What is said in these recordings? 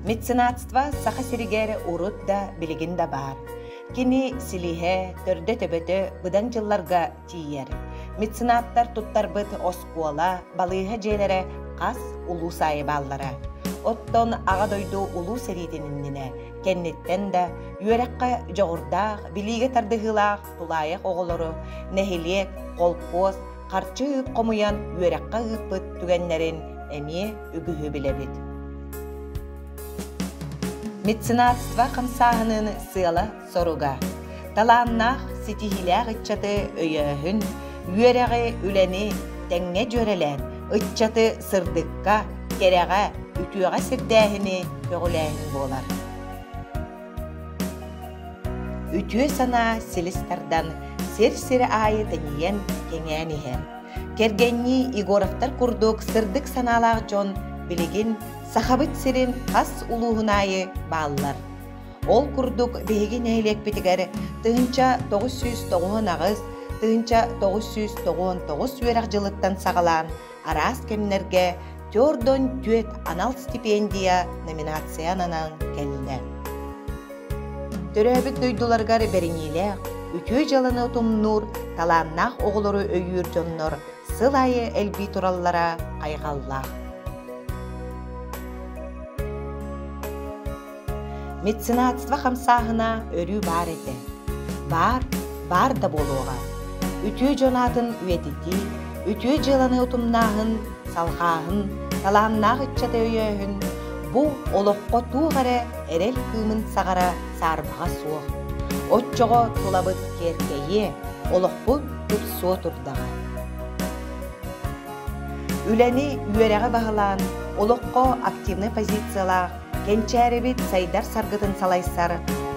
Меценатство Саха сиригэр урут да, билигин да баар. Кини силиһэ, төрдө-төбөтө быдан дьылларга тиийэр. Меценаттар туттарбыт оскуола, балыыһа дьиэлэрэ хас улуус аайы бааллара. Оттон Аҕа дойду Улуу сэриитин иннинэ, кэнниттэн да үөрэххэ дьоҕурдаах, билиигэ тардыһыылаах тулаайах оҕолору нэһилиэк, холкуос, харчы үп хомуйан үөрэххэ ыыппыт түгэннэрин эмиэ үгүһү билэбит. Меценатство хамсааһынын сыала-соруга талааннаах, ситиһиилээх ыччаты өйөөһүн, үөрэҕи, үлэни тэҥҥэ дьүөрэлээн, ыччаты сырдыкка, кэрэҕэ, үтүөҕэ сирдээһини көҕүлээһин буолар. Үтүө санаа силис тардан, сир-сир аайы тэнийэн, кэҥээн иһэр. Кэргэннии Егоровтар курдук сырдык санаалаах дьон билигин Сахабыт сирин хас улууһун аайы бааллар. Ол курдук биһиги нэһилиэкпитигэр 1998, 1999 үөрэх дьылыттан саҕалаан араас кэмнэргэ Тёрдон түөт анал стипендия номинация ананан кэллэ. Төрөөбүт дойдуларыгар бэриниилээх, үтүө дьыаланы утумнуур, талааннаах оҕолору өйүүр дьоннор сыл аайы элбии тураллара хайҕаллаах. Меценатство хамсааһына өрүү баар этэ. Баар, баар да буолуоҕа. Үтүө дьон аатын үйэтитии, үтүө дьыаланы утумнааһын, салҕааһын, талааннаах ыччаты өйөөһүн бу олоххо туох эрэ эрэл кыымын саҕара саарбаҕа суох. Оччоҕо тулабыт киэркэйиэ, олохпут тупсуо турдаҕа. Үлэни, үөрэҕи баһылаан, олоххо активнай позициялаах, кэнчээрибит сайдар саргытын салайсар,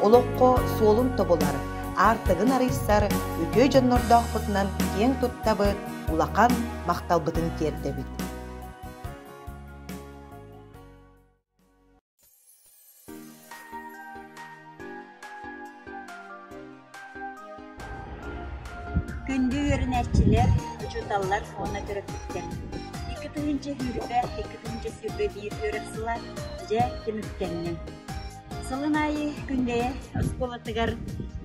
олоххо суолун тобулар, аартыгын арыйсар үтүө дьоннордоохпутунан киэҥ туттабыт, улахан махталбытын тиэрдэбит. Күндү үөрэнээччилэр, учууталлар уонна төрөппүттэр! 2020, 2021 үөрэх сыла дьэ түмүктэннэ. Сылын аайы Күндэйэ оскуолатыгар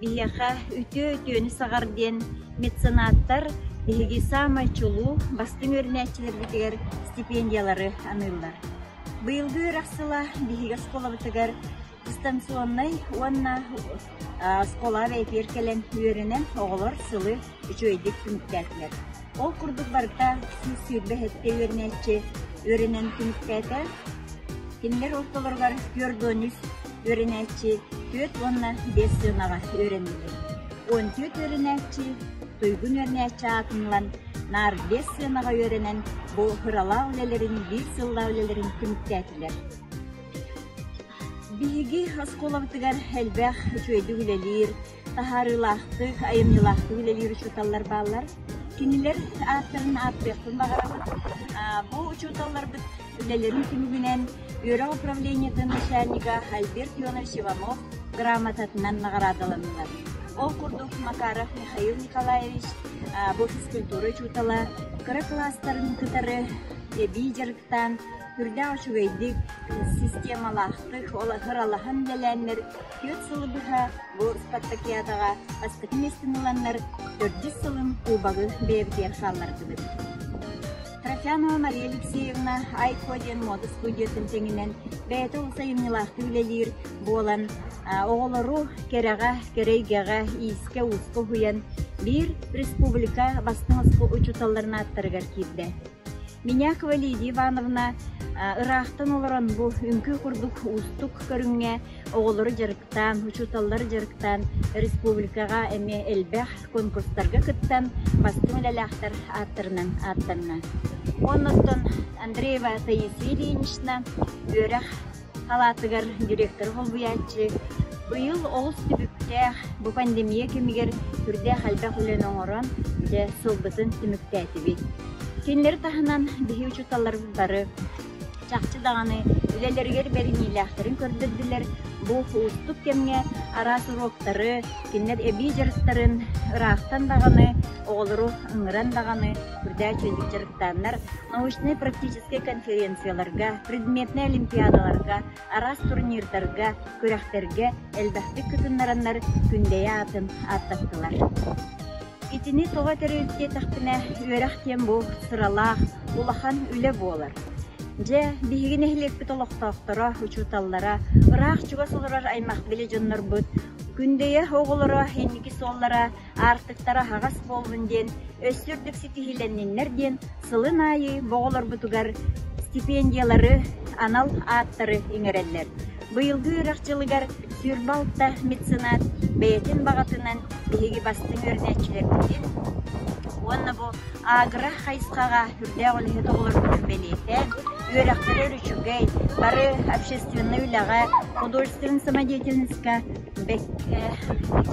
биһиэхэ үтүө үтүөнү саҕар диэн меценаттар биһиги саамай чулуу, бастыҥ үөрэнээччилэрбитигэр стипендиялары аныыллар. Быйылгы үөрэх сыла биһиги оскуолабытыгар дистанционнай уонна оскуолаҕа бэйэтигэр кэлэн үөрэнэн оҕолор сылы үчүгэйдик түмүктээтилэр. Ол курдук барыта 127 үөрэнээччи үөрэнэн түмүктээтэ. Кинилэр ортолоругар 43 үөрэнээччи түөрт уонна биэс сыанаҕа үөрэннилэр. 14 үөрэнээччи туйгун үөрэнээччи аатын ылан наар биэс сыанаҕа үөрэнэн бу ыралаах үлэлэрин биир сыллаах үлэлэрин түмүктээтилэр. Биһиги оскуолабытыгар элбэх үчүгэйдик үлэлиир, таһаарыылаахтык, айымньылаахтык үлэлиир учууталлар бааллар. Кинилэр ааттарын ааттыахпын баҕарабын. Бу учууталларбыт үлэлэрин түмүгүнэн үөрэх управлениетын начальнига Альберт Ионович Иванов грамотатынан наҕараадаланнылар. Ол курдук Макаров Михаил Николаевич бу физкультура учуутала кыра кылаастарын кытары эбии дьарыктаан сүрдээх үчүгэйдик системалаахтык ыралаһан үлэлээннэр түөрт сылы быһа бу спартакиадаҕа бастакы миэстэни ыланнар төрдүс сылын кубогы бэйэбитигэр хааллардыбыт. Трофянова Мария Алексеевна Айко диэн муода студиятын тэҥинэн бэйэтэ олус айымньылаахтык үлэлиир буолан оҕолору кэрэҕэ, кэрэ эйгэҕэ, иискэ-ууска уһуйан биир республика бастыҥ учууталларын ааттарыгар киирдэ. Минякова Лидия Ивановна ыраахтан олорон бу үҥкүү курдук уустук көрүҥҥэ оҕолору дьарыктаан, учууталлары дьарыктаан республикаҕа эмиэ элбэх конкурстарга кыттан бастыҥ үлэлээхтэр ааттарынан ааттанна. Оннуттан Андреева Таисия Ильинична үөрэх салаатыгар директоры солбуйааччы быйыл олус түбүктээх бу пандемия кэмигэр сүрдээх элбэх үлэни оҥорон дьэ сылбытын түмүктээтибит. Кинилэри таһынан биһи учууталларбыт бары чахчы даҕаны үлэлэригэр бэриниилээхтэрин көрдөрдүлэр. Бу уустук кэмҥэ араас уруоктары, кинилэр эбии дьарыктарын ыраахтан даҕаны, оҕолору ыҥыран даҕаны үрдээх үчүгэйдик дьарыктааннар научнай-практическай конференцияларга, предметнэй олимпиадаларга, араас турнирдарга, күрэхтэргэ элбэхтик кытыннараннар Күндэйэ аатын ааттаттылар. Итини тоҕо этэрий диэтэхпинэ, үөрэх диэн бу сыралаах, улахан үлэ буолар. Дьэ, биһиги нэһилиэкпит олохтоохторо, учууталлара, ыраах-чугас олорор аймах били дьоннорбут Күндэйэ оҕолоро инники суоллара, аартыктара аһаҕас буоллун диэн, өссө үрдүк ситиһиилэнниннэр диэн сылын аайы бу оҕолорбутугар стипендиялары, анал ааттары иҥэрэллэр. Быйылгы үөрэх дьылыгар 26 меценат бэйэтин баҕатынан биһиги бастыҥ үөрэнээччилэрбитин уонна бу агро хайысхаҕа үрдээх үлэһит оҕолорбутун бэлиэтээн, үөрэхтэрэ үчүгэй, бары общественнай үлэҕэ, художественнай самодеятельностька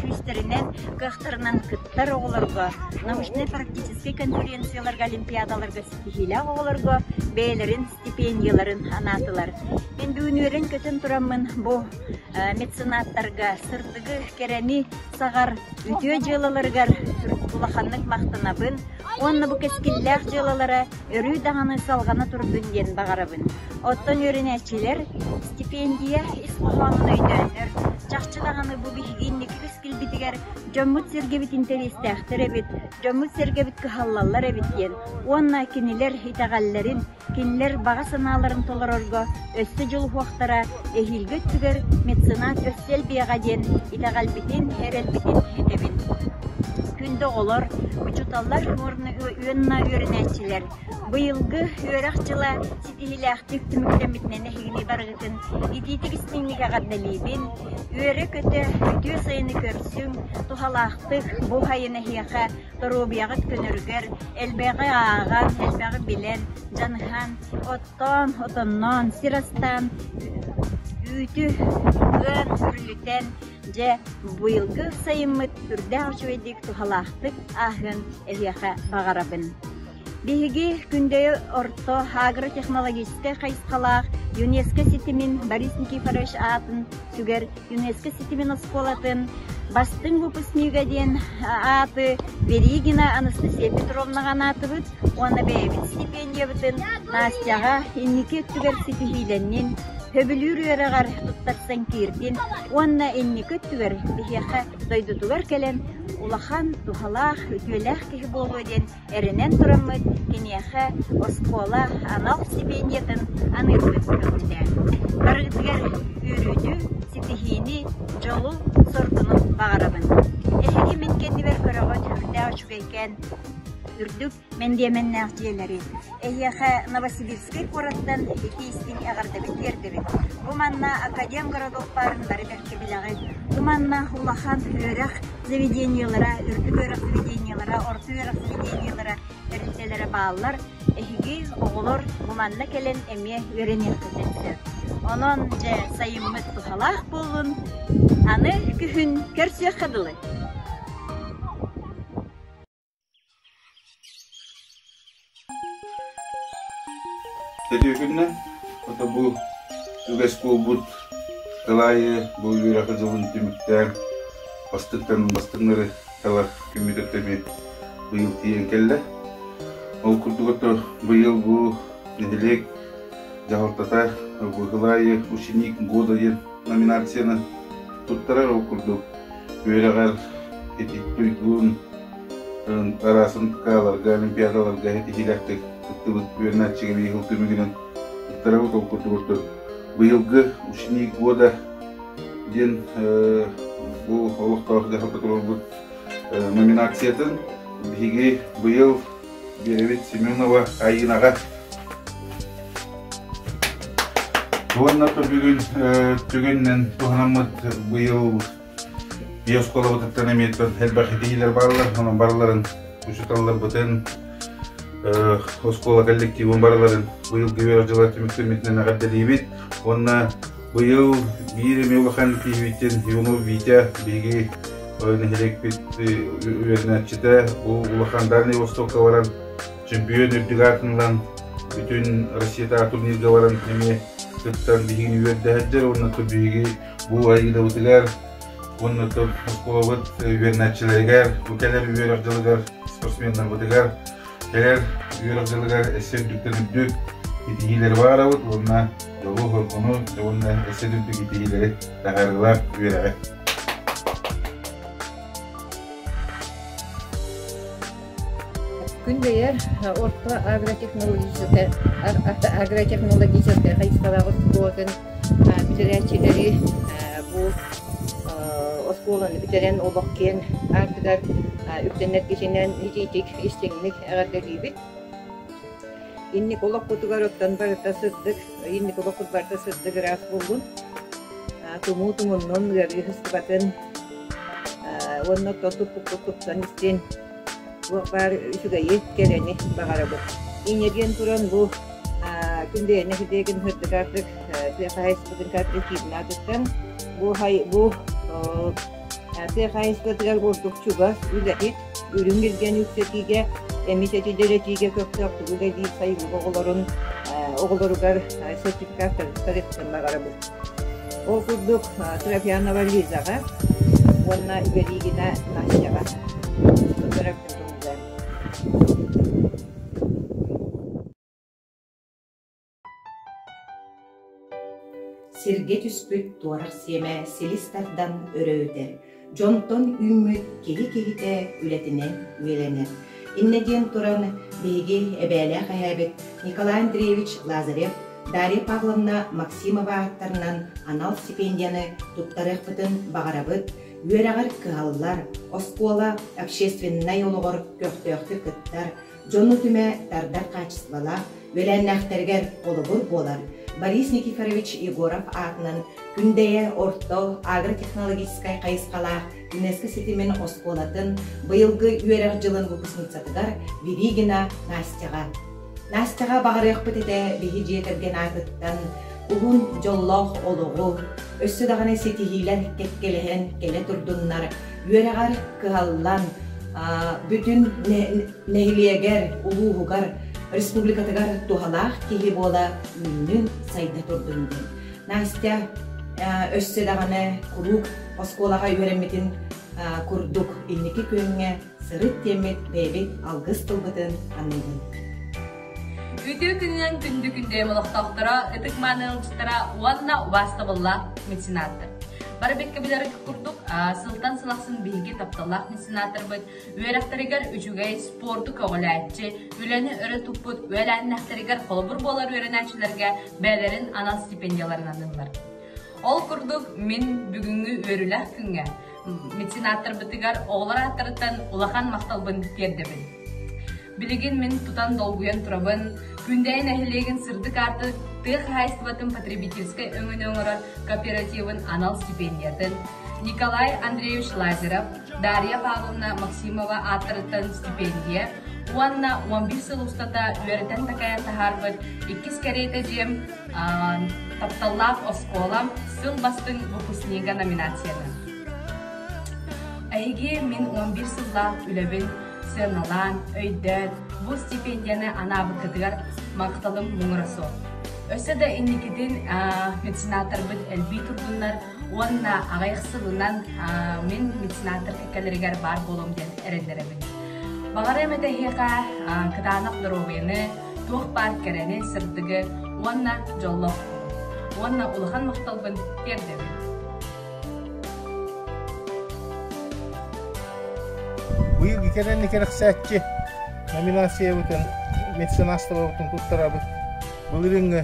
күүстэринэн, кыахтарынан кыттар оҕолорго, научнай-практическай конференцияларга, олимпиадаларга ситиһиилээх оҕолорго бэйэлэрин стипендияларын анаатылар. Мин бүгүн үөрэн-көтөн тураммын бу меценаттарга сырдыгы, кэрэни саҕар үтүө дьыалаларыгар улаханнык махтанабын уонна бу кэскиллээх дьыалалара өрүү даҕаны салҕана турдун диэн баҕарабын. Оттон үөрэнээччилэр стипендия ис хоһоонун өйдөөннөр, чахчы даҕаны бу биһиги инники кэскилбитигэр дьоммут-сэргэбит интэриэстээхтэр эбит, дьоммут-сэргэбит кыһаллаллар эбит диэн уонна кинилэр итэҕэллэрин, кинилэр баҕа санааларын толорорго өссө дьулуһуохтара, эһиилги өттүгэр меценат өссө элбиэҕэ диэн итэҕэлбитин, эрэлбитин этэбин. Күндү оҕолор, учууталлар уонна үөрэнээччилэр, быйылгы үөрэх дьыла ситиһиилээхтик түмүктэммитинэн эһигини барыгытын итиитик истиҥник эҕэрдэлиибин. Үөрэ-көтө, үтүө сайыны көрсүҥ, туһалаахтык бу сайын эһиэхэ доруобуйаҕыт көнөрүгэр, элбэҕи ааҕан, элбэҕи билэн, дьаныһан, оттоон, отонноон, сир астаан, үүтү ыан, үрүлүтэн, дьэ, быйылгы сайыммыт үрдээх үчүгэйдик туһалаахтык ааһыан эһиэхэ баҕарабын. Биһиги Күндэйэ орто агротехнологическай хайысхалаах ЮНЕСКО ситимин Борис Никифорович аатын сүгэр ЮНЕСКО ситимин оскуолатын бастыҥ выпускнига диэн ааты Веригина Анастасия Петровнаҕа анаатыбыт уонна бэйэбит стипендиябытын Настяҕа инники өттүгэр ситиһиилэннин, сөбүлүүр үөрэҕэр туттарсан киирдин уонна инники өттүгэр биһиэхэ дойдутугар кэлэн улахан туһалаах, үтүөлээх киһи буолуо диэн эрэнэн тураммыт киниэхэ оскуола анал стипендиятын аныырбыт көҥүллээх. Барыгытыгар үөрүүнү, ситиһиини, дьолу, соргуну баҕарабын. Эһиги мин кэннибэр көрөҕүт үрдээх үчүгэйкээн үрдүк мэндиэмэннээх дьиэлэри. Эһиэхэ Новосибирскай куораттан итии истиҥ эҕэрдэбин тиэрдэбин. Бу манна Академгородок баарын бары бэркэ билэҕит. Бу манна улахан үөрэх заведениелара, үрдүк үөрэх заведениелара, орто үөрэх заведениелара, тэрилтэлэрэ бааллар. Эһиги, оҕолор, бу манна кэлэн эмиэ үөрэниэххитин сөп. Онон, дьэ, сайыммыт туһалаах буоллун. Аны күһүн көрсүөххэ дылы. Үтүөкүннэн ото бу үгэс буолбут сыл аайы бу үөрэх дьылын түмүктээн бастыктан бастыҥнары талар күммүт өттө эмиэ быйыл тиийэн кэллэ. Ол курдук ото быйыл бу нэһилиэк дьаһалтата сыл аайы «Ученик года» диэн номинацияны туттарар. Ол курдук үөрэҕэр итик туйгун Араас НК-ларга, олимпиадаларга ситиһиилээхтик кыттыбыт үөрэнээччигэ быйыл түмүгүнэн туттарабыт. Ол курдук быйылгы «Ученик года» диэн бу олохтоох дьаһалта туруорбут номинациятын биһиги быйыл биэрэбит Семенова Айыынаҕа. Уонна бүгүн түгэнинэн туһанаммыт быйыл Биир оскуолабытыттан эмиэ элбэх итиилэр бааллар, онон барыларын учууталларбытын, оскуола коллективын барыларын быйылгы үөрэх дьыла түмүктэммитинэн эҕэрдэлиибит. Уонна быйыл биир эмиэ улахан киһибитин Иванов Витя биһиги нэһилиэкпит үөрэнээччитэ бу улахан Дальний Востокка баран чемпион үрдүк аатын ылан бүтүн Россиятааҕы турнирга баран эмиэ. кыттан биһигини үөрдэһэрдэр уонна биһиги бу айыылабытыгар уонна оскуолабыт үөрэнээччилэригэр бу кэлэр үөрэх дьылыгар спортсменнарбытыгар кэлэр үөрэх дьылыгар өссө үрдүктэн үрдүк итиһиилэри баарабыт уонна дьолу-соргуну уонна өссө үрдүк итиһиилэри таһаарыылаах үөрэҕи. Күндэйэр орто агротехнологическай агротехнологическай хайысхалаах оскуолатын бүтэрээччилэри бу оскуоланы бүтэрэн олох киэҥ аартыгар үктэнэргитинэн итиитик истиҥник эҕэрдэлиибит. Инник олохпутугар оттон барыта сырдык, инник олохпут барыта сырдык ыраас буоллун. Тумуу тумуннун, ыарыы сыстыбатын уонна оттон туппуккут тупсан истин. Туох баар үчүгэйи, кэрэни баҕарабыт. Инньэ диэн туран бу күн бэйэни нэһилиэгин сырдык-ардык тыа хаһаайыстыбатын кооперативын аатыттан бу бу тыа хаһаайыстыбатыгар ордук чугас үлэһит үрүҥ илгэни үксэтиигэ, эмис эти дэлэтиигэ көхтөөхтүк үлэлиир сайылык оҕолорун оҕолоругар сертификат тарыптан баҕарабыт. Ол курдук Трофянова Лизаҕа уонна Веригина Настяҕа туттарарбын көҥүллээн. Сиргэ түспүт туорах сиэмэ силис тардан өрө үтэр, дьонтон үүммүт киһи киһитэ үлэтинэн үөлэнэр. Иннэ диэн туран, биһиги эбээлээх эһээбит Николай Андреевич Лазарев, Дарья Павловна Максимова ааттарынан анал стипендияны туттарыахпытын баҕарабыт, үөрэҕэр кыһаллар, оскуола общественнай олоҕор көхтөөхтүк кыттар, дьону түмэ тардар хаачыстыбалаах үөлээннээхтэригэр холобур буолар Борис Никифорович Егоров аатынан Күндэйэ орто агротехнологическай хайысхалаах ЮНЕСКО ситимин оскуолатын быйылгы үөрэх дьылын выпускницатыгар Виригина Настяҕа. Настяҕа баҕарыахпыт этэ биһи дьиэ кэргэн аатыттан уһун дьоллоох олоҕу, өссө даҕаны ситиһиилэр кэккэлэһэн кэлэ турдуннар, үөрэҕэр кыһаллан, бүтүн нэһилиэгэр, улууһугар, республикатыгар туһалаах киһи буола үүннүн, сайда турдун диэн. Настя өссө даҕаны куруук оскуолаҕа үөрэммитин курдук инники күөҥҥэ сырыт диэммит бэйэбит алгыс тылбытын аныыбын. Үтүө күнүнэн күндү күндэйим олохтоохторо, ытык мааны ыалдьыттара уонна убаастабыллаах меценаттар. Бары бэккэ билэр курдук, сылтан сыл ахсын биһиги тапталлаах меценаттарбыт үөрэхтэригэр үчүгэй спорду көҕүлээччи, үлэни өрө туппут үөлээннээхтэригэр холобур буолар үөрэнээччилэргэ бэйэлэрин анал стипендияларын аныыллар. Ол курдук, мин бүгүҥҥү үөрүүлээх күҥҥэ меценаттарбытыгар оҕолор ааттарыттан улахан махталбын тиэрдэбин. Билигин мин тутан долгуйан турабын, Күндэйэ нэһилиэгин сырдык ааты тыа хаһаайыстыбатын потребительскай өҥөнү оҥорор кооперативын анал стипендиятын, Николай Андреевич Лазарев, Дарья Павловна Максимова ааттарыттан стипендия уонна 11 сыл устата үөрэтэн-такайан таһаарбыт иккис кэриэтэ дьиэм тапталлаах оскуолам сыл бастыҥ выпускнига номинацияны. Эһиги мин 11 сыллаах үлэбин сыаналаан, өйдөөн, бу стипендияны анаабыккытыгар махталым муҥура суох. Өссө да инникитин меценаттарбыт элбии турдуннар уонна аҕыйах сылынан мин меценаттар кэккэлэригэр баар буолуом диэн эрэннэрэбин. Баҕарыам этэ эһиэхэ кытаанах доруобуйаны, туох баар кэрэни, сырдыгы уонна дьоллоох буолун. Уонна улахан махталбын тиэрдэбин. Быйылгы кэлэнни кэрэхсээччи номинациябытын меценатствобытын туттарабыт. Былырыыҥҥы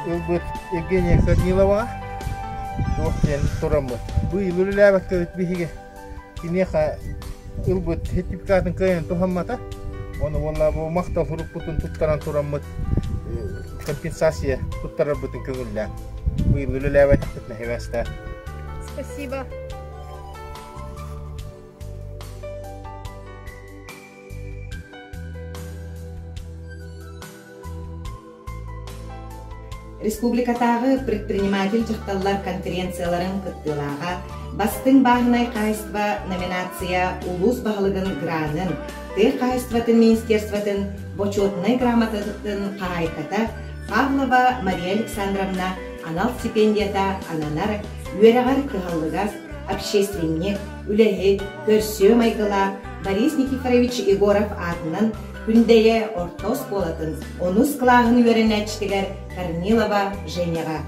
ылбыт Евгения Корниловаҕа туох диэн тураммыт. Быйыл үлэлээбэккэбит биһиги киниэхэ ылбыт сертификатын кыайан туһаммата. Ону уонна бу махтал сурукпутун туттаран тураммыт компенсация туттарарбытын көҥүллээн быйыл үлэлээбэтэхпит нэһибэстэ. Спасибо. Республикатааҕы предприниматель дьахталлар конференцияларын кыттыылааҕа Бастыҥ бааһынай хаһаайыстыба номинация улуус баһылыгын гранын, тыа хаһаайыстыбатын министерствотын бочуотунай грамотатын хаһаайката Павлова Мария Александровна анал стипендията ананар үөрэҕэр кыһаллыгас, общественник, үлэһит, көрсүө майгылаах Борис Никифорович Егоров аатынан Күндэйэ орто оскуолатын онус кылааһын үөрэнээччитигэр Корнилова Женяҕа.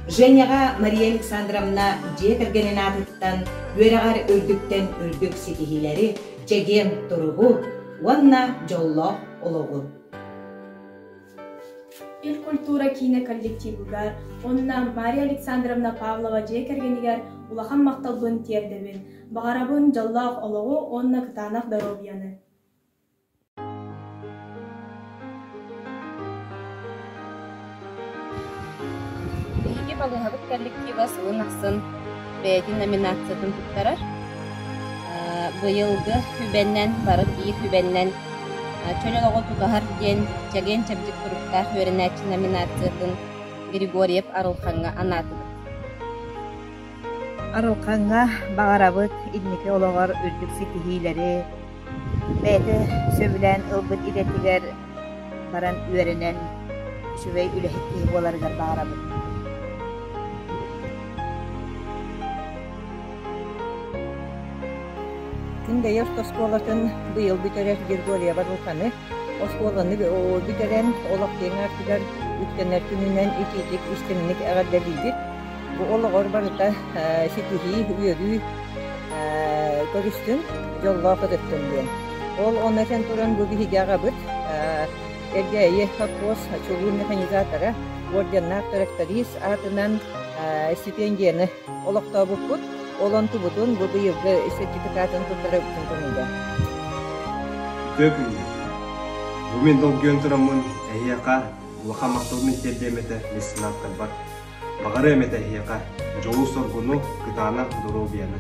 Женяҕа Мария Александровна дьиэ кэргэнин аатыттан үөрэҕэр үрдүктэн үрдүк ситиһиилэри, чэгиэн туругу уонна дьоллоох олоҕу. Ил культура киинэ коллективыгар уонна Мария Александровна Павлова дьиэ кэргэнигэр улахан махталбын тиэрдэбин. Баҕарабын дьоллоох олоҕу уонна кытаанах доруобуйаны. Биһиги балыыһабыт коллектива сылын ахсын бэйэтин номинациятын туттарар. Быйылгы үбэннэн, бары биир үбэннэн чөл олоҕу тутуһар диэн чэгиэн-чэбдик туруктаах үөрэнээччи номинациятын Григорьев Арылхаҥҥа анаатыбыт. Арылхаҥҥа баҕарабыт инники олоҕор үрдүк ситиһиилэри, бэйэтэ сөбүлээн ылбыт идэтигэр баран үөрэнэн үчүгэй үлэһит киһи буоларыгар баҕарабыт. Күндэйэ орто оскуолатын быйыл бүтэрэр Григорьева Руханы оскуоланы бүтэрэн олох киэҥ аартыгар үктэнэр күнүнэн итиитик истиҥник эҕэрдэлиибит. Бу олоҕор барыта ситиһии, үөрүү көрүстүн, дьоллоох ытыттын диэн. Ол онно этэн туран бу биһиги аҕабыт Элгээйи совхоз чулуу механизатора, орденнаах тракторист аатынан стипендияны олохтообуппут. Ол онтубутун бу быйылгы сертификатын туттарабытын көҥүлэ. Үтүө күннэр! Бу мин долгуйан тураммын эһиэхэ улахан махталбын тиэрдиэм этэ меценаттарбар. Баҕарыам этэ эһиэхэ дьолу-соргуну, кытаанах доруобуйаны.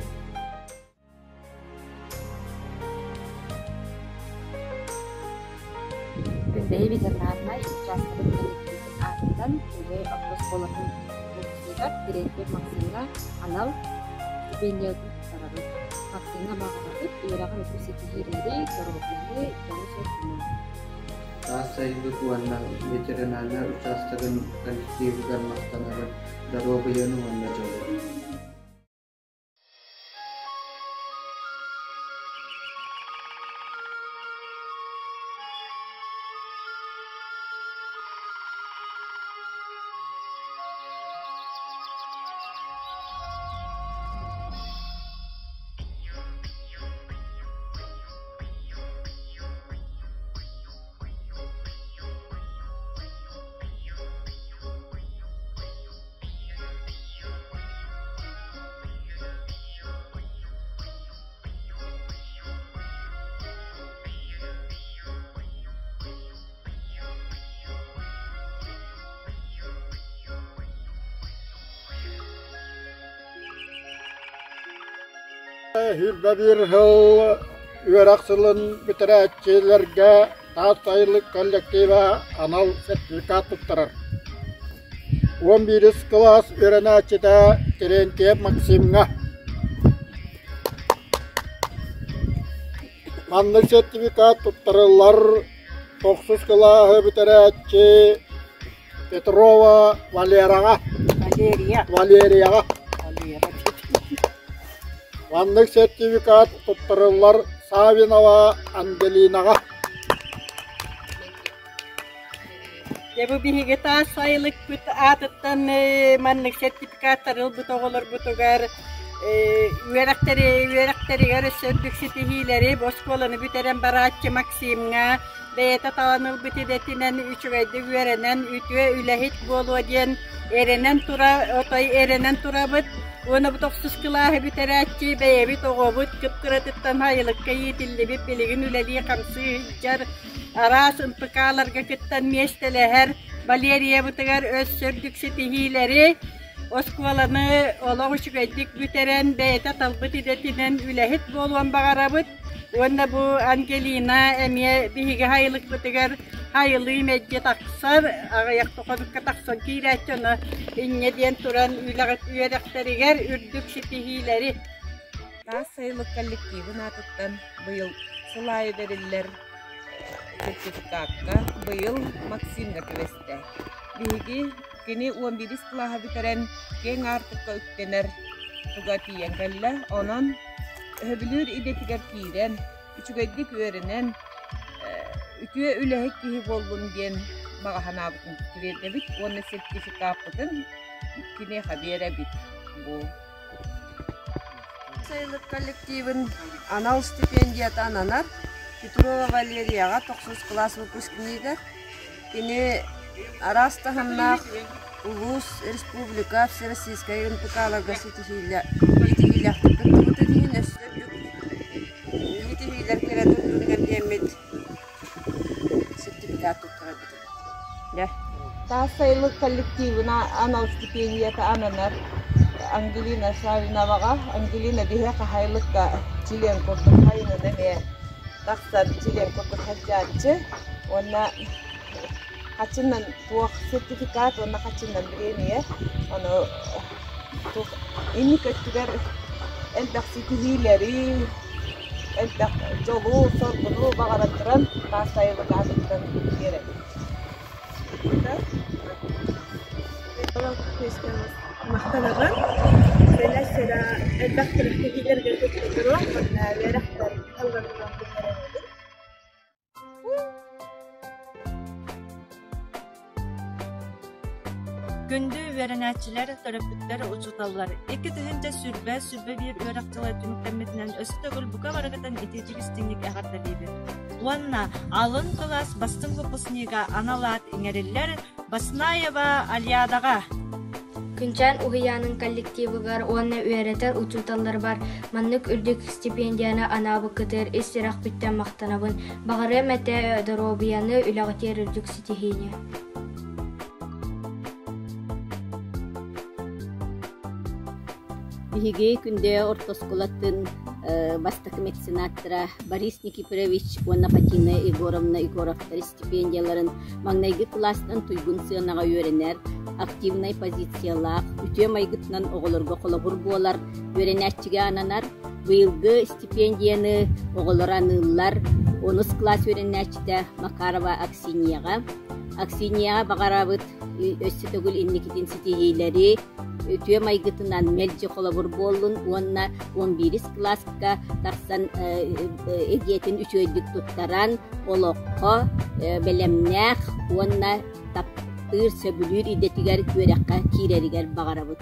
Күндэйи ветеринарнай учаастагын коллективын аатыттан Күндэйи автоскуолатын выпускнигар Терентьев Максимҥа анал стипендиятын туттарабыт. Максимҥа баҕарабыт үөрэҕин үгүс ситиһиилэри, доруобуйаны, дьолу-соргуну. Таас сайылык уонна ветеринарнай учаастагын коллективыгар махтанабын, доруобуйаны уонна дьолу. Сүүрбэ биир сыл үөрэх сылын бүтэрээччилэргэ Таас сайылык коллектива анал сертификат туттарар. 11 кылаас үөрэнээччитэ Терентьев Максимҥа. Маннык сертификат туттарыллар тохсус кылааһы бүтэрээччи Петрова Валераҕа. Валерия. Валерияҕа. Маннык сертификат туттарыллар Савинова Ангелинаҕа. Дьэ бу биһиги таас сайылыкпыт аатыттан маннык сертификаттары ылбыт оҕолорбутугар үөрэхтэри үөрэхтэригэр өссө үрдүк ситиһиилэри бу оскуоланы бүтэрэн барааччы Максимҥа бэйэтэ талан ылбыт идэтинэн үчүгэйдик үөрэнэн үтүө үлэһит буолуо диэн эрэнэн тура отой эрэнэн турабыт уонна бу тохсус кылааһы бүтэрээччи бэйэбит оҕобут кып-кыратыттан сайылыкка иитиллибит билигин үлэлии-хамсыы сылдьар араас МПК-ларга кыттан миэстэлэһэр Валериябытыгар өссө үрдүк ситиһиилэри оскуоланы олох үчүгэйдик бүтэрэн бэйэтэ талбыт идэтинэн үлэһит буолуон баҕарабыт Уонна бу Ангелина эмиэ биһиги сайылыкпытыгар сайылыы мэлдьи тахсар, аҕыйах хонукка тахсан киирээччи, ону инньэ диэн туран үлэҕит үөрэхтэригэр үрдүк ситиһиилэри. Таас сайылык коллективын аатыттан быйыл сыл аайы бэриллэр сертификакка быйыл Максимҥа түбэстэ. Биһиги кини 11 кылааһы бүтэрэн киэҥ аартыкка үктэнэр туга тиийэн кэллэ. Онон өһөбүлүүр идэтигэр киирэн, үчүгэйдик үөрэнэн, үтүө үлэһит киһи буоллун диэн баҕа санаабытын тириэрдэбит уонна сертификаппытын киниэхэ биэрэбит. Бу Сайылык коллективын анал стипендията ананар Петрова Валерияҕа тохсус кылаас выпускнигар. Кини араас таһымнаах улуус, республика, всероссийскай НПК-ларга ситиһиилээхтик кыттыбытын иһин өссө үрдүк ситиһиилэр кэлэ турдуннар диэммит сертификат туттарабыт. Таас сайылык коллективына анал стипендията ананар Ангелина Савиноваҕа. Ангелина биһиэхэ хаһайылыкка чилиэн курдук хайынын эмиэ тахсар чилиэн курдук сылдьааччы. Уонна хаччынан туох сертификат уонна хаччынан бириэмийэ. Ону туох инник өттүгэр элбэх ситиһиилэри, элбэх дьолу-соргуну баҕаран туран таас сайылык аатыттан биэрэбит. Махтанабын. Кэлэ сыра элбэх күрэхтэһиилэргэ кыттыгыруом уонна үөрэхпэр кыһалларынан бүтэрэрбин. Күндү үөрэнээччилэр, төрөппүттэр, учууталлар! 2020-21 үөрэх дьыла түмүктэммитинэн өссө төгүл бука барыгытын итиитик истиҥник эҕэрдэлиибит. Уонна алын кылаас бастыҥ выпускнига анал аат иҥэриллэр Баснаева Алиадаҕа! Күнчээн уһуйаанын коллективыгар уонна үөрэтэр учууталларбар маннык үрдүк стипендияны анаабыккытыгар ис сүрэхпиттэн махтанабын. Баҕарыам этэ доруобуйаны, үлэҕитигэр үрдүк ситиһиини. Биһиги Күндэ орто оскуолатын бастакы меценаттара Борис Никифорович уонна Фатина Егоровна Егоровтар стипендияларын маҥнайгы кылаастан туйгун сыанаҕа үөрэнэр, активнай позициялаах, үтүө майгытынан оҕолорго холобур буолар, үөрэнээччигэ ананар. Быйылгы стипендияны оҕолор аныыллар. Онус кылаас үөрэнээччитэ Макарова Аксиньяҕа. Аксиньяҕа баҕарабыт өссө төгүл инникитин ситиһиилэри, үтүө майгытынан мэлдьи холобур буоллун уонна 11 кылааска тахсан идиэтин үчүгэйдик туттаран олоххо бэлэмнээх уонна таптыыр, сөбүлүүр идэтигэр үөрэххэ киирэригэр баҕарабыт.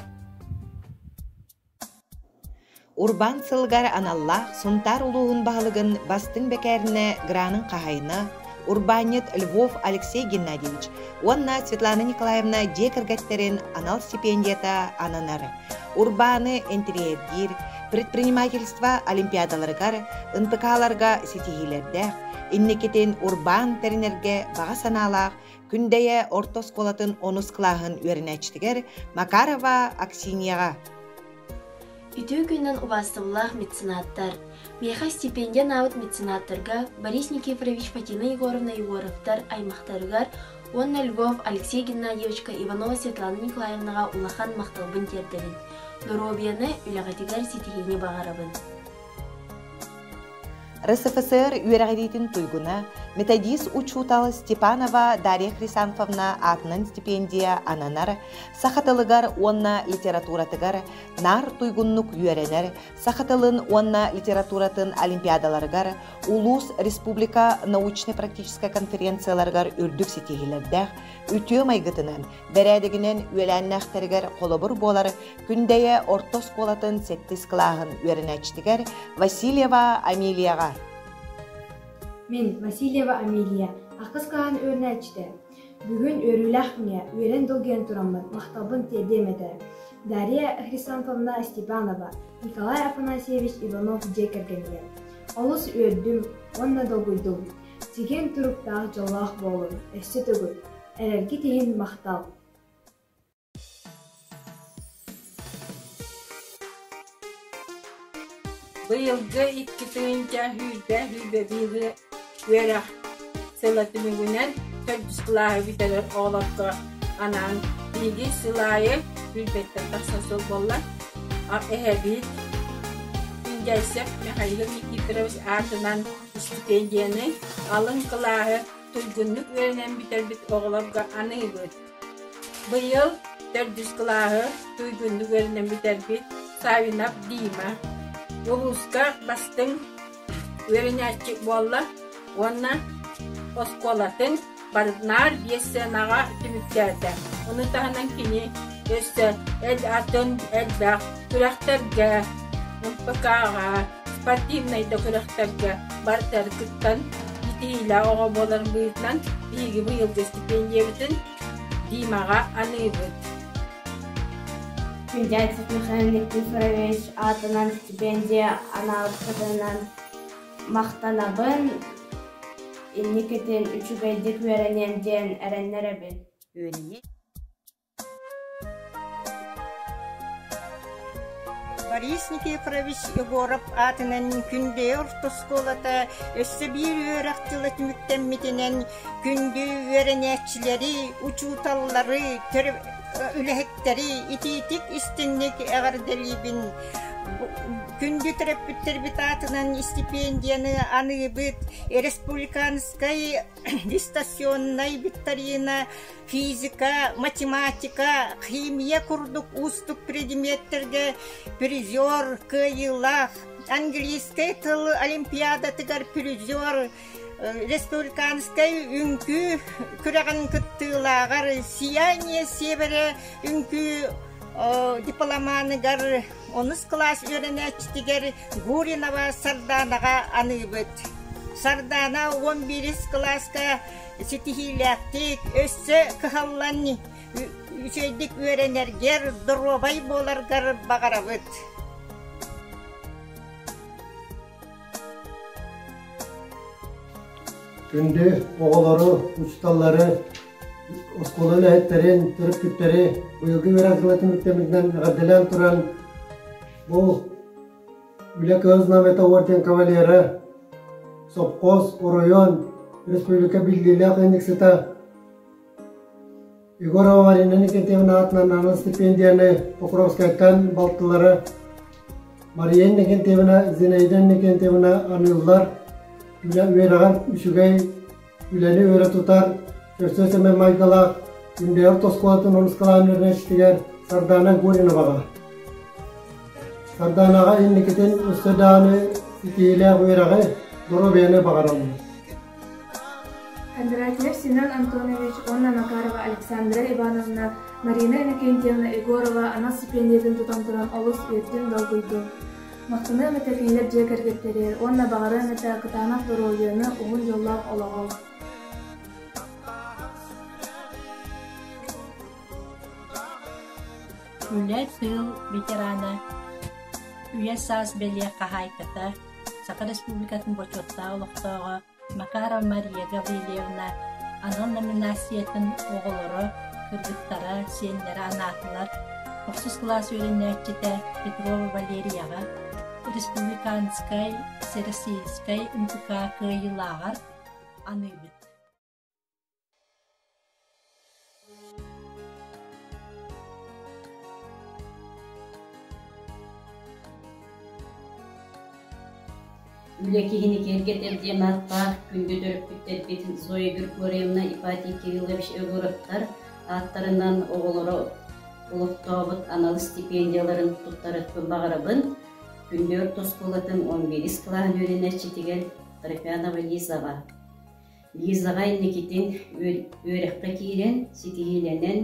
Урбаан сылыгар аналлаах Сунтаар улууһун баһылыгын бастыҥ бэкээринэ гранын хаһаайына, урбаанньыт Львов Алексей Геннадьевич уонна Светлана Николаевна дьиэ кэргэттэрин анал стипендията ананар. Урбааны интэриэһиргиир, предпринимательство олимпиадаларыгар, НПК-ларга ситиһиилэрдээх, инникитин урбаан тэринэргэ баҕа санаалаах Күндэйэ орто оскуолатын онус кылааһын үөрэнээччитигэр Макарова Аксиньяҕа Үтүө күнүнэн убаастабыллаах меценаттар! Миэхэ стипендия анаабыт меценаттарга Борис Никифорович Фатина Егоровна Егоровтар аймахтарыгар уонна Львов Алексей Геннадьевичка Иванова Светлана Николаевнаҕа улахан махталбын тиэрдэбин. Доруобуйаны, үлэҕитигэр ситиһиини баҕарабын. РСФСР үөрэҕириитин туйгуна, методист учуутал Степанова Дарья Хрисанфовна аатынан стипендия ананар, саха тылыгар уонна литературатыгар наар туйгуннук үөрэнэр, саха тылын уонна литературатын олимпиадаларыгар, улуус, республика научнай-практическай конференцияларыгар үрдүк ситиһиилэрдээх, үтүө майгытынан, бэрээдэгинэн үөлээннээхтэригэр холобур буолар Күндэйэ орто оскуолатын сэттис кылааһын үөрэнээччитигэр Васильева Амелияҕа. Мин Васильева Амелия, ахсыс кылааһын үөрэнээччитэ. Бүгүн үөрүүлээх күҥҥэ үөрэн долгуйан тураммын махталбын тиэрдиэм этэ. Дарья Хрисанфовна Степанова, Николай Афанасьевич Иванов дьиэ кэргэнигэр. Олус үөрдүм уонна долгуйдум. Чэгиэн туруктаах дьоллоох буолун, өссө төгүл. Эрэлгит иһин махтал! Быйылгы 2020-2021 үөрэх сыла түмүгүнэн төрдүс кылааһы бүтэрэр оҕолорго анаан биһиги сыл аайы сүүрбэттэн тахса сыл буолла. Эһэбит Күндээсэп Михаил Никифорович аатынан стипендияны алын кылааһы туйгуннук үөрэнэн бүтэрбит оҕолорго аныыбыт. Быйыл төрдүс кылааһы туйгуннук үөрэнэн бүтэрбит Савинов Дима улууска бастыҥ үөрэнээччи буолла уонна оскуолатын наар биэс сыанаҕа түмүктээтэ. Ону таһынан кини өссө атын элбэх күрэхтэргэ, МПК-ҕа, спортивнай да күрэхтэргэ барытыгар кыттан ситиһиилээх оҕо буоларын быһыытынан биһиги быйылгы стипендиябытын Димаҕа аныыбыт. Федятев Михаил Никифорович аатынан стипендия анаабыккытынан махтанабын, инникитин үчүгэйдик үөрэниэм диэн эрэннэрэбин. Борис Никифорович Егоров аатынан Күндэйэ орто оскуолата өссө биир үөрэх дьыла түмүктэммитинэн күндү үөрэнээччилэри, учууталлары, үлэһиттэри итиитик истиҥник эҕэрдэлиибин. Күндү төрөппүттэрбит аатынан стипендияны аныыбыт республиканскай дистанционнай викторина физика, математика, химия курдук уустук предметтэргэ призер, кыайыылаах, английскай тыл олимпиадатыгар призер, республиканскай үҥкүү күрэҕин кыттыылааҕар «Сияние севера» үҥкүү дипломаныгар онус кылаас үөрэнээччитигэр Гуринова Сарданаҕа аныыбыт. Сардана 11 кылааска ситиһиилээхтик, өссө кыһаллан үчүгэйдик үөрэнэргэр, доруобай буоларгар баҕарабыт. Күндү оҕолору, учууталлары, оскуола үлэһиттэрин, төрөппүттэри быйылгы үөрэх дьыла түмүктэммитинэн эҕэрдэлээн туран, бу Үлэ Кыһыл Знамята орден кавалера, сопхуос, оройуон, республика биллиилээх ыанньыксыта Егорова Марина Никитьевна аатынан анал стипендияны Покровскайтан балтылара Мария Иннокентьевна, Зинаида Иннокентьевна аныыллар. Үлэ үөрэҕэр үчүгэй үлэни өрө тутар, көрсө сэмэй майгылаах Күндэйэ орто оскуолатын онус кылааһын үөрэнээччитигэр Сардаана Гориноваҕа. Сардаанаҕа инникитин өссө даҕаны ситиһиилээх үөрэҕи, доруобуйаны баҕараллар. Кондратьев Семен Антонович уонна Макарова Александра Ивановна Марина Иннокентьевна Егорова анал стипендиятын тутан туран олус үөрдүм, долгуйдум. Махтаныам этэ кинилэр дьиэ кэргэттэригэр уонна баҕарыам этэ кытаанах доруобуйаны, уһун дьоллоох олоҕу. Үлэ, тыыл ветерана, үйэ саас бэлиэ хаһаайката, Саха Республикатын бочуоттаах олохтооҕо Макарова Мария Гаврильевна анал номинациятын оҕолоро, кыргыттара, сиэннэрэ анаатылар. Тохсус кылаас үөрэнээччитэ Петрова Валерияҕа республиканскай, всероссийскай МПК кыайыылааҕар аныыбыт. Үлэ киһини киэргэтэр диэн ааттаах күндү төрөппүттэрбит Зоя Григорьевна, Ипатий Кириллович Егоровтар ааттарынан оҕолоро олохтообут анал стипендияларын туттарыахпын баҕарабын. Күндү орто оскуолатын 11 кылааһын үөрэнээччитигэр Трофянова Лизаҕа. Лизаҕа инникитин үөрэххэ киирэн, ситиһиилэнэн,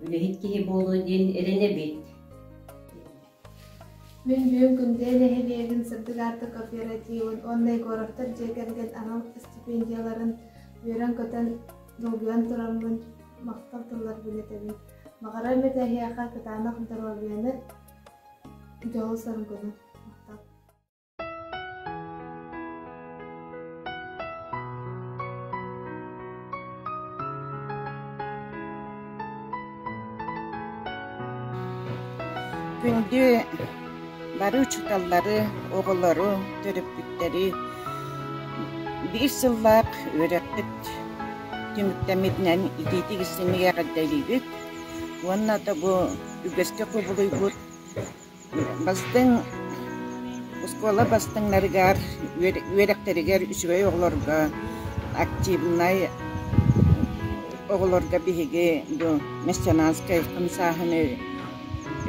үлэһит киһи буолуо диэн эрэнэбит. Мин бүгүн Күндэ нэһилиэгин Сырдык аартык кооперативын уонна Егоровтар дьиэ кэргэн анал стипендияларын үөрэн-көтөн, долгуйан тураммын махтал тылларбын этэбин. Баҕарар этэ эһиэхэ кытаанах доруобуйаны, дьолу-соргуну. Махтал. Күндү бары учууталлары, оҕолору, төрөппүттэри биир сыллаах үөрэхпит түмүктэммитинэн итиитик истиҥник эҕэрдэлиибит уонна да бу үгэскэ кубулуйбут Бастыҥ оскуола бастыҥнарыгар, үөрэхтэригэр үчүгэй оҕолорго активнай оҕолорго биһиги бу меценатскай хамсааһыны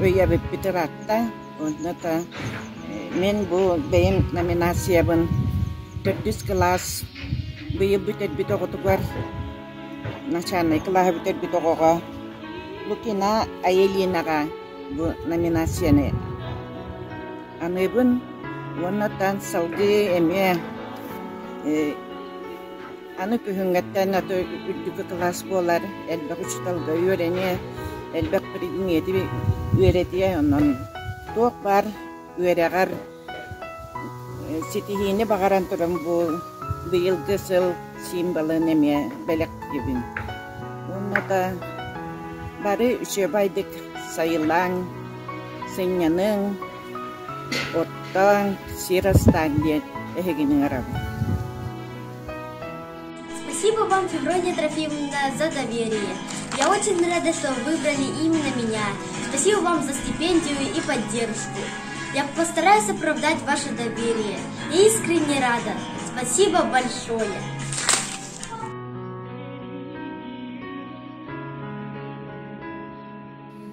өйөөбүппүт ыраатта. Онно да мин бу бэйэм номинациябын төрдүс кылаас быйыл бүтэрбит оҕотугар начальнай кылааһы бүтэрбит оҕоҕо Лукина Аэлинаҕа бу номинацияны аныыбын уонна оттон салгыы эмиэ аны күһүҥҥэттэн аты үрдүкү кылаас буолар, элбэх учууталга үөрэниэ, элбэх предмети үөрэтиэ, онон туох баар үөрэҕэр ситиһиини баҕаран туран бу быйылгы сыл символын эмиэ бэлэхтиибин. Уонна да бары үчүгэйдик сайылааҥ, сынньаныҥ, оттооҥ, сир астааҥ диэн эһигини ыҥырабын. Спасибо вам, Феврония Трофимовна, за доверие. Я очень рада, что вы выбрали именно меня. Спасибо вам за стипендию и поддержку. Я постараюсь оправдать ваше доверие. Я искренне рада. Спасибо большое.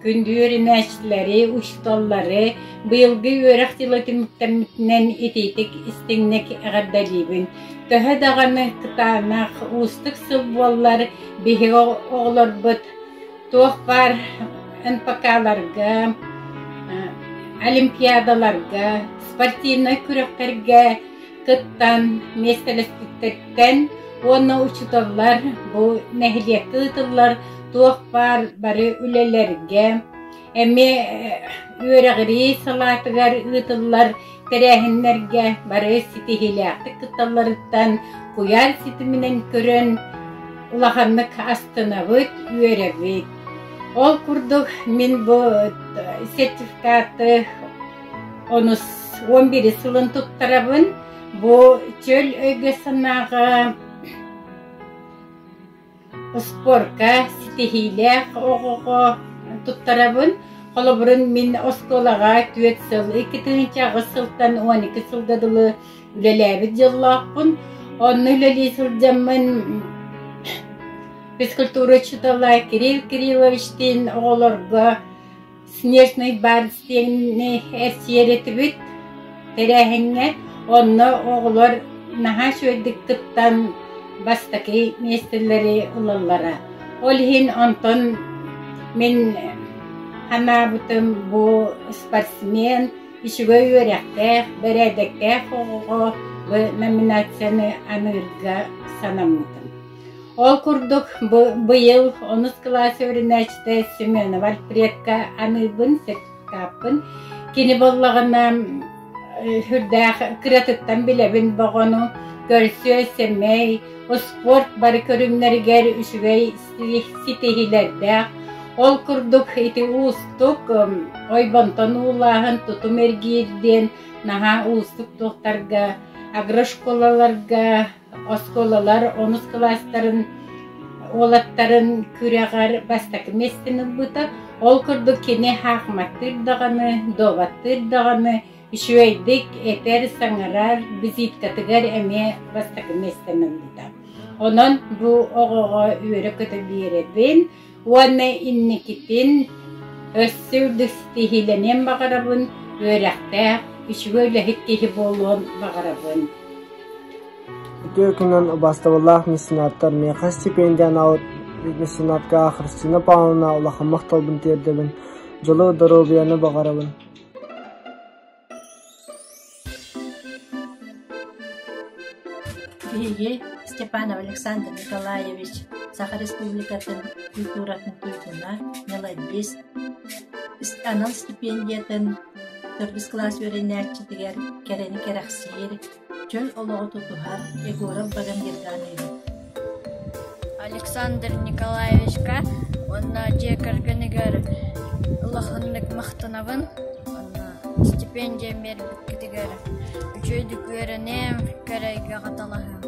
Күндү үөрэнээччилэри, учууталлары быйылгы үөрэх дьыла түмүктэммитинэн итиитик истиҥник эҕэрдэлиибин. Төһө даҕаны кытаанах, уустук сыл буоллар, биһиги оҕолорбут туох баар НПК-ларга, олимпиадаларга, спортивнай күрэхтэргэ кыттан миэстэлэспиттэртэн уонна учууталлар бу нэһилиэккэ ыытыллар туох баар бары үлэлэргэ эмиэ үөрэҕирии салаатыгар ыытыллар тэрээһиннэргэ бары ситиһиилээхтик кытталларыттан куйаар ситиминэн көрөн улаханнык астынабыт, үөрэбит. Ол курдук мин бу сертификаты онус 11 сылын туттарабын. Бу чөл өйгө-санааҕа спорка ситиһиилээх оҕоҕо туттарабын. Холобурун мин оскуолаҕа түөрт сыл, 2008 сылтан 12 сылга дылы үлэлээбит дьоллоохпун. Онно үлэлии сылдьаммын физкультура учуутала Кирилл Кирилловичтыын оҕолорго Снежный барс диэни эрчийэр этибит тэрээһиҥҥэ. Онно оҕолор наһаа үчүгэйдик кыттан бастакы миэстэлэри ылаллара. Ол иһин онтон мин санаабытым бу спортсмен үчүгэй үөрэхтээх, бэрээдэктээх оҕоҕо бу номинацияны аныырга санаммытым. Ол курдук быйыл онус кылаас үөрэнээччитэ Семенова Альфредка аныыбын, сертификаппын. Кини буоллаҕына сүрдээх кыратыттан билэбин боҕону, көрсүө, сэмэй, успуорт бары көрүҥнэригэр үчүгэй ситиһиилэрдээх. Ол курдук ити уустук ойбонтон уулааһын, тутум эргиир диэн наһаа уустук туохтарга, агрошколаларга Оскуолалар онус кылаастарын уолаттарын күрэҕэр бастакы миэстэни ылбыта. Ол курдук кини хаахматтыыр даҕаны, дуобаттыыр даҕаны, үчүгэйдик этэр, саҥарар, визиткатыгар эмиэ бастакы миэстэни ылбыта. Онон бу оҕоҕо үөрэ-көтө биэрэбин уонна инникитин өссө үрдүк ситиһиилэниэн баҕарабын, үөрэхтээх, үчүгэй үлэһит киһи буолуон баҕарабын. Үтүө күнүнэн убаастабыллаах меценаттар, миэхэ стипендия анаабыт меценатка Христина Павловна улахан махталбын тиэрдэбин, дьолу, доруобуйаны баҕарабын. Биһиги Степанов Александр Николаевич Саха Республикатын культуратын туйгуна, мелодист, анал стипендиятын төрдүс кылаас үөрэнээччитигэр кэрэни кэрэхсиир, чөл олоҕу тутуһар Егоров Багамгирганович. Александр Николаевичка уонна дьиэ кэргэнигэр улаханнык махтанабын уонна стипендия биэрбиккитигэр үчүгэйдик үөрэниэм, кэрэйгэҕэ талаһыам.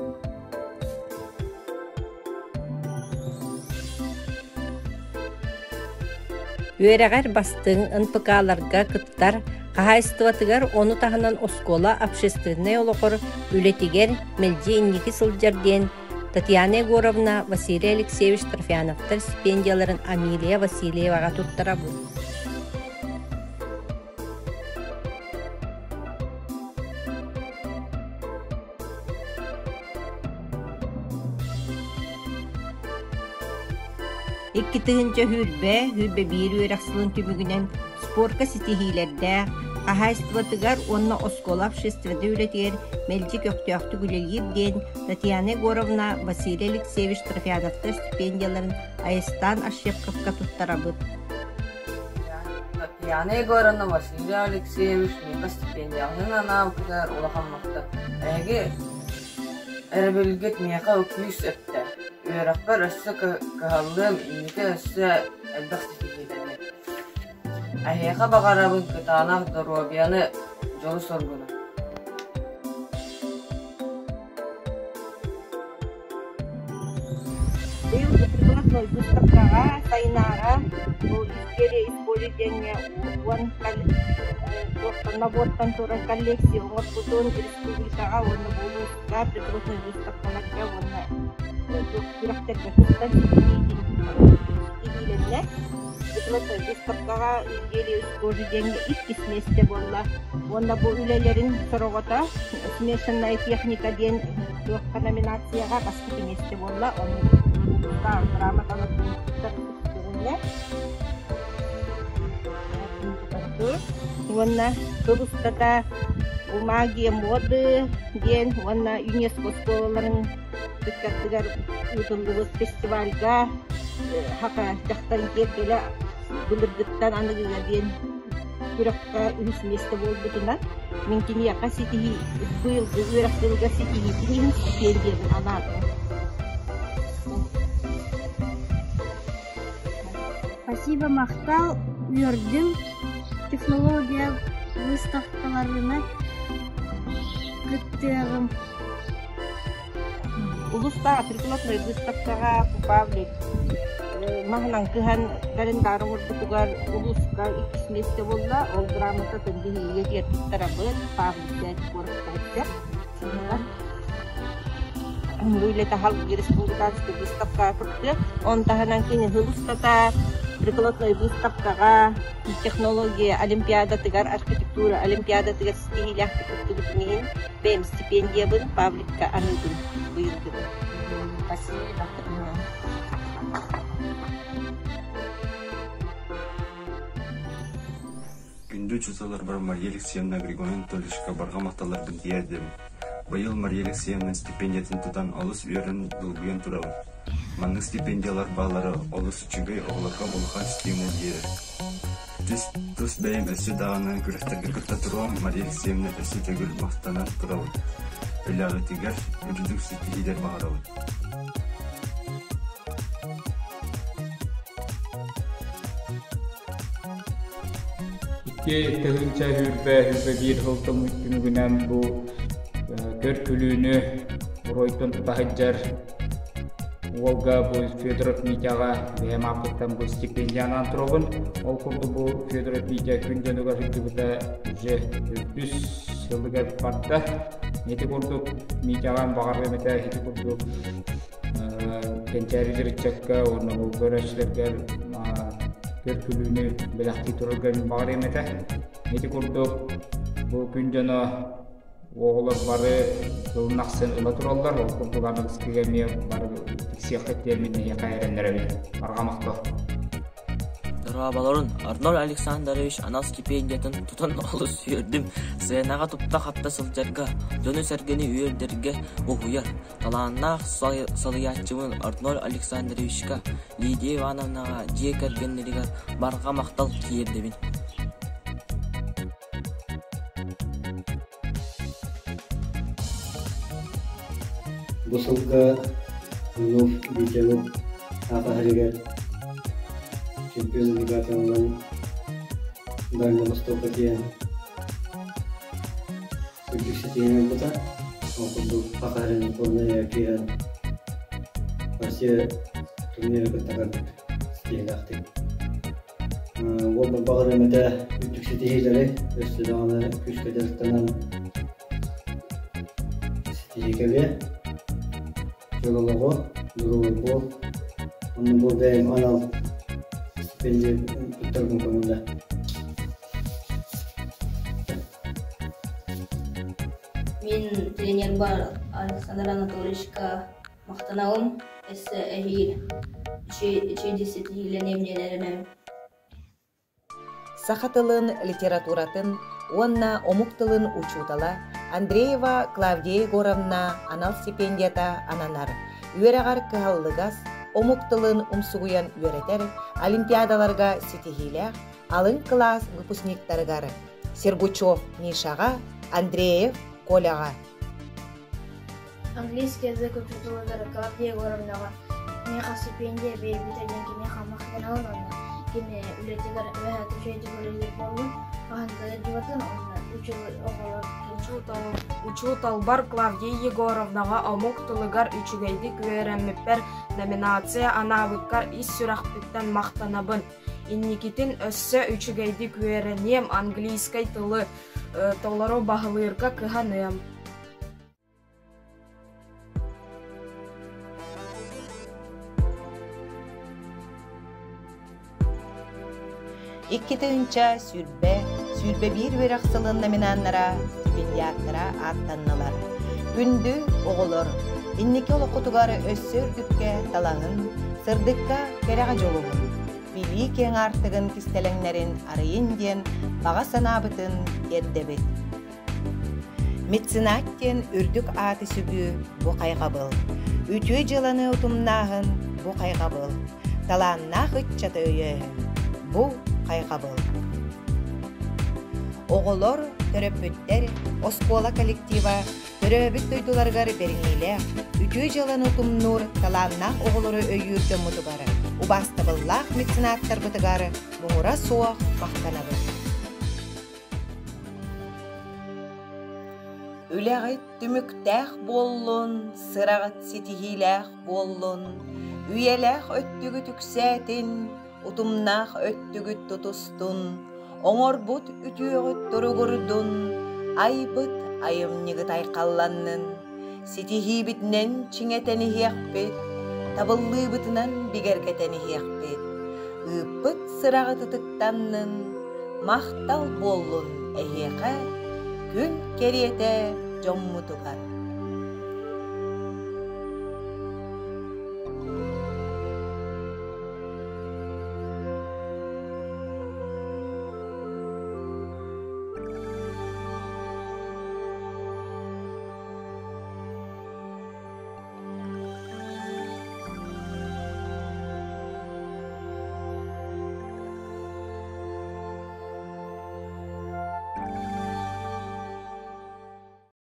Үөрэҕэр бастыҥ НПК-ларга кыттар, хаһаайыстыбатыгар ону таһынан оскуола общественнай олоҕор үлэтигэр мэлдьи инники сылдьар диэн Татьяна Егоровна, Василий Алексеевич Трофяновтар стипендияларын Амилия Васильеваҕа туттарабыт. 2000 21 үөрэх сылын түмүгүнэн спорка ситиһиилэрдээх, хаһаайыстыбатыгар уонна оскуола общественнай үлэтигэр мэлдьи көхтөөхтүк үлэлиир диэн Татьяна Егоровна Василий Алексеевич Трофяновтар стипендияларын Айыстаан Ощепковка туттарабыт. Татьяна Егоровна, Василий Алексеевич миэхэ стипендияҕытын анаабыккытыгар улахан махтал. Эһиги эрэбилгит миэхэ күүс эптэ. Үөрэхпэр өссө кыһаллыам, инники өссө элбэх ситиһиилэниэм. Эһиэхэ баҕарабын кытаанах доруобуйаны, дьолу-соргуну. Быйыл прикладной выставкаҕа Сайнаара бу Истерия из боли диэҥҥэ уон набортан турар коллекция оҥорбутун республикаҕа уонна бу улууска прикладной выставкаларга уонна күрэхтэргэ кыттан ситиһиилэннэ. Прикладной выставкаҕа Изделие из кожи диэҥҥэ иккис миэстэ буолла. Уонна бу үлэлэрин сороҕото смешанная техника диэн туохха номинацияҕа бастакы миэстэ буолла. Ону грамоталар көрүннэ. Уонна сыл устата бу магия моды диэн уонна ЮНЕСКО оскуолаларын ыччаттыгар ыытыллыбыт фестивальга хака дьахтарын киэргэлэ былыргыттан аныгыга диэн күрэххэ үһүс миэстэ буолбутунан мин киниэхэ ситиһии быйылгы үөрэх дьылыгар ситиһиитин иһин стипендиябын анаатым. Спасибо, махтал, үөрдүм. Технология выставкаларына кыттыаҕым. Улуустааҕы прикладной выставкаҕа Павлик маһынан кыһан календарь оҥорбутугар улууска иккис миэстэ буолла. Ол грамотатын биһиги туттарабыт. Павлик куораттаһыттар. Үлэтэ халгыы республиканскай выставкаҕа кыттыа. Он таһынан кини сыл устата прикладной выставкаҕа технология олимпиадатыгар, архитектура олимпиадатыгар ситиһиилээхтик кыттыбытын иһин бэйэм стипендиябын Павликка аныыбын быйылгыбын. Спасибо. Күндү учууталларбар Мария Алексеевна Григорий Анатольевичка барҕа махталларбын тиэрдим. Быйыл Мария Алексеевна стипендиятын тутан олус үөрэн долгуйан турабын. Маннык стипендиялар бааллара олус үчүгэй оҕолорго улахан стимул биэрэр. Тус бэйэм өссө даҕаны күрэхтэргэ кытта туруом, Мария Алексеевна өссө төгүл махтанан турабын. Үлэҕитигэр үрдүк ситиһиилэр баҕарабын. 2 тыһыынча 21 сыл түмүгүнэн бу көр-күлүүнү уруойтан тута сылдьар уолга бу Федоров Митяҕа бэйэм ааппыттан бу стипендиянан туробун. Ол курдук бу Федоров Митя күн дьонугар сылдьыбыта уже төрдүс сылыгар барда. Ити курдук Митяҕа баҕарыам этэ ити курдук кэнчээри ыччакка уонна бу көрөөччүлэргэ көр-күлүүнү бэлэхтии турарга мин баҕарыам этэ. Ити курдук бу күн дьоно оҕолор бары сылын ахсын ыла тураллар. Ол курдук аныгыскыга эмиэ бары тиксиэххит диэн мин эһиэхэ эрэннэрэбин. Барҕа махтал. Дорооболорун, Арнольд Александрович анал стипендиятын тутан олус үөрдүм. Сценаҕа тупта-хапта сылдьарга, дьону-сэргэни үөрдэргэ уһуйар. Талааннаах салайааччыбын Арнольд Александровичка, Лидия Ивановнаҕа дьиэ кэргэннэригэр барҕа махтал тиэрдэбин. Бу сылга Нов Витябыт аҕаһарыгар чемпион лигатынан Дальнего Востока диэн үрдүк ситиһиини ылбыта. Ол курдук Хахарин уонна киирэн Россия турниры кытта көрбүт ситиһиилээхтик. Уолбар баҕарыам этэ үрдүк ситиһиилэри, өссө даҕаны күүскэ дьарыктанан ситиһии кэлиэ. Чөл олоҕу, доруобай буол. Онно бу бэйэм анал стипендия туттарбын көҥүлэ. Мин тренербар Александр Анатольевичка махтанабын, өссө эһиил үчүгэй ситиһиилэниэм диэн эрэнэбин. Саха тылын, литературатын уонна омук тылын учуутала Андреева Клавдия Егоровна анал стипендията ананар. Үөрэҕэр кыһаллыгас, омук тылын умсугуйан үөрэтэр, олимпиадаларга ситиһиилээх алын кылаас выпускниктарыгар Сергучев Мишаҕа, Андреев Коляҕа. Английский язык учууталыгар Клавдия Егоровнаҕа миэхэ стипендия биэрбитэ диэн киниэхэ махтанабын уонна кини үлэтигэр үөһэ үчүгэйдик үлэлиир буоллун, хаһан да дьыбатын уонна үчүгэй оҕолор Учууталбар Клавдия Егоровнаҕа омук тылыгар үчүгэйдик үөрэммиппэр номинация анаабыккар ис сүрэхпиттэн махтанабын. Инникитин өссө үчүгэйдик үөрэниэм, английскай тылы толору баһылыырга кыһаныам. 2020, 21 үөрэх сылын номинаннара, стипендиаттара ааттаннылар. Күндү оҕолор, инники олоххутугар өссө үрдүккэ талаһын, сырдыкка кэрэҕэ дьулуһун, билии киэҥ аартыгын кистэлэҥнэрин арыйын диэн баҕа санаабытын тиэрдэбит. Меценат диэн үрдүк ааты сүгүү бу хайҕабыл. Үтүө дьыаланы утумнааһын бу хайҕабыл. Талааннаах ыччаты өйөөһүн бу хайҕабыл. Оҕолор, төрөппүттэр, оскуола коллектива төрөөбүт дойдуларыгар бэриниилээх, үтүө дьыаланы утумнуур талааннаах оҕолору өйүүр дьоммутугар, убаастабыллаах меценаттарбытыгар муҥура суох махтанабыт. Үлэҕит түмүктээх буоллун, сыраҕыт ситиһиилээх буоллун, үйэлээх өттүгүт үксээтин, утумнаах өттүгүт тутустун, оҥорбут үтүөҕүт туругурдун, айбыт айымньыгыт айхалланнын, ситиһиибитинэн чиҥэтэн иһиэхпит, табыллыыбытынан бигэргэтэн иһиэхпит, ыыппыт сыраҕыт ытыктаннын, махтал буоллун эһиэхэ, күн кэриэтэ дьоммутугар.